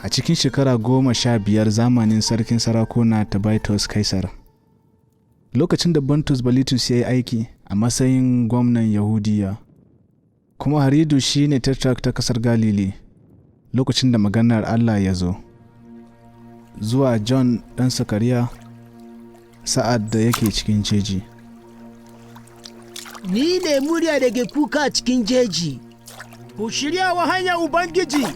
A cikin shekara 15 zamanin sarkin sarakuna Tiberius Kaisar, lokacin da Bontus Balitus ya yi aiki a matsayin gwamnan Yahudiya, kuma Haridu shi ne tetrarch ta ƙasar Galili, lokacin da maganar Allah ya zo zuwa John ɗan Zakariya sa'ad da yake cikin jeji. Ni ne murya da ke kuka cikin jeji. Ku shirya wa hanyar Ubangiji,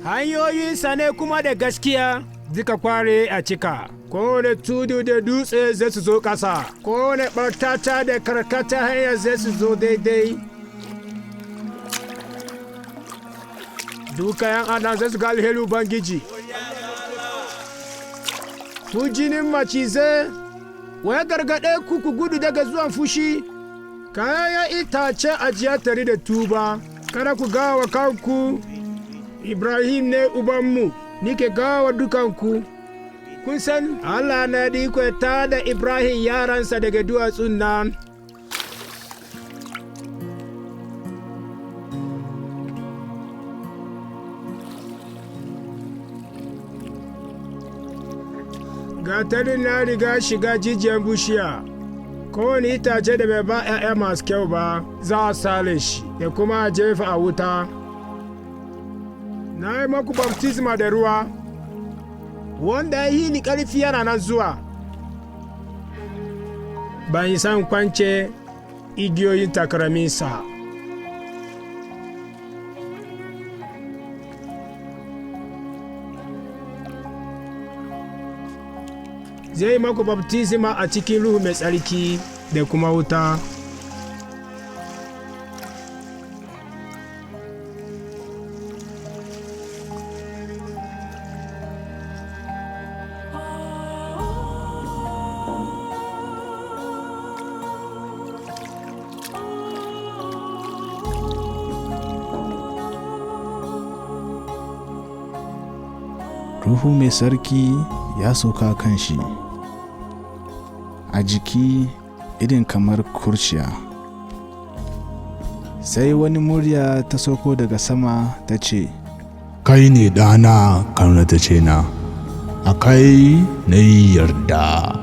hanyoyinsa ne kuma da gaskiya, duka kware a cika. Kowane tudu da dutse zai su zo ƙasa, kowane ɓartata da karkata hanya zai su zo daidai. Duka ‘yan adam zai su ga alheri Ubangiji. Ku jinin macizai, wa ya gargaɗe ku ku gudu daga zuwan fushi, kayan itace ajiya tare da tuba, kada ku gawa kanku, Ibrahim ne ubanmu, nike gawa dukanku. Kun san Allah na da iko ta da Ibrahim yaransa daga duwatsun nan. Gatarin na riga shiga jijiyar bishiya, kowane itace da bai ba ‘ya'ya masu kyau ba za a sale shi da kuma a jefa a wuta. Na yi maku baftisma da ruwa, wanda ya yi ni ƙarfi yana nan zuwa. Ban yi san kwance igiyoyin takalminsa. Zai yi maku baftisma a cikin Ruhu Mai Tsarki da kuma wuta. Ruhu Mai Tsarki ya sauka kan shi a jiki irin kamar kurciya. Sai wani murya ta sauko daga sama ta ce, Kai ne ɗana, ƙaunatacce na, a kai na yi yarda.